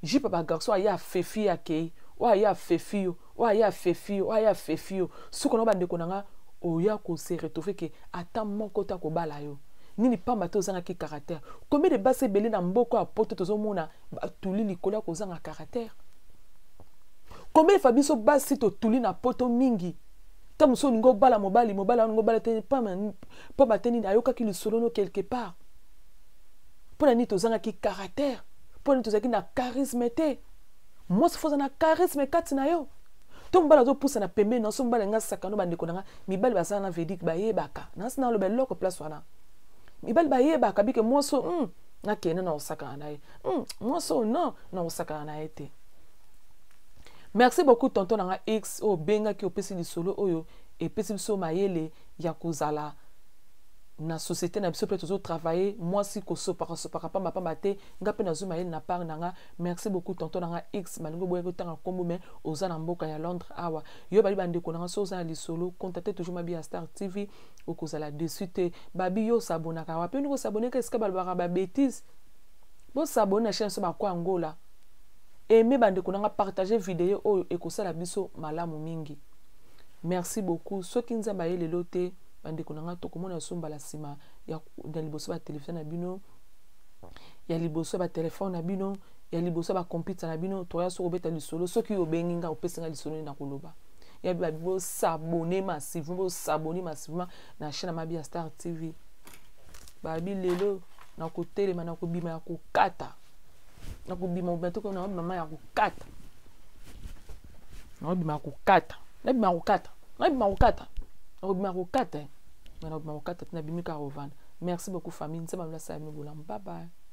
jupe ya bagarçon. Aye afefi, akei oyo, aye afefi yo, oyo aye afefi yo, oyo aye afefi yo. Suka na bandeko na nga, oya kose retrouver ke ata moko te akobala yo. Nini? Pamba te ozangaki caractère. Combien de basi ebele na mboka ya poto tozomona batuli likolo ya kozanga caractère? Combien de fois biso basi totuli na poto mingi? Ta mosusu olingi obala mobali, mobali olingi obala te, pamba te nini? Ayokaki lisolo no quelque part. Mpo na nini tozangaki caractère? Mpo na nini tozalaki na charisme te? Mwasi faut oza na charisme kati na yo. To mobali azopusana pembeni na so, mobali nga sakano. Bandeko na nga, mibali bazala na verdict, bayebaka nasi na aloba eloko place wana. Mibali bayebaka bike mwasi nakende na kosakana na ye, mwasi oyo non, na kosakana na ye te. Merci beaucoup, tonton na nga X, oyo obengaki, opesi lisolo oyo epesi biso mayele ya kozala na société na biso mpe tozotravaille. Mwasi kosopaka sopaka pambapamba te. Nga mpe nazwi mayele na part na nga. Merci beaucoup, tonton na nga X. Balingi oboyaki otanga nkombo, mais oza na mboka ya Londres awa. Yo bali, bandeko na nga, so oza na lisolo, contacte toujours Mabi ya Star TV, okozala dessus te. Babi, yo osabonaka wapi? Oningi osaboneka esika balobaka babêtises? Bosabone na chaîne so bakwa Angola. Aime, bandeko na nga, partage video oyo, ekosala biso malamu mingi. Merci beaucoup. Soki Nzambe aye lelo te, bandeko na nga, tokomona so mbala nsima ya liboso batelevizio na bino, ya liboso ya batelefone na bino, ya liboso ya bacomputer na bino. Toya soki obeta lisolo, soki obengi nga, opesi nga lisolo nini na koloba. Ya babi bos'abonner massivement, bos'abonner massivement na chaîne ya Mabia Star TV. Babi lelo nakotelema, nakobima ya kokata, nakobima toko na mama ya kokata, nakobima ya kokata, nabima ya kokata, nabima ya kokata, nakobima ya kokata, me nakobima kokata te, nabimi kaka kovanda. Merci beaucoup, famille. Nzambe alobela, asala bino bolamu. Bye bye.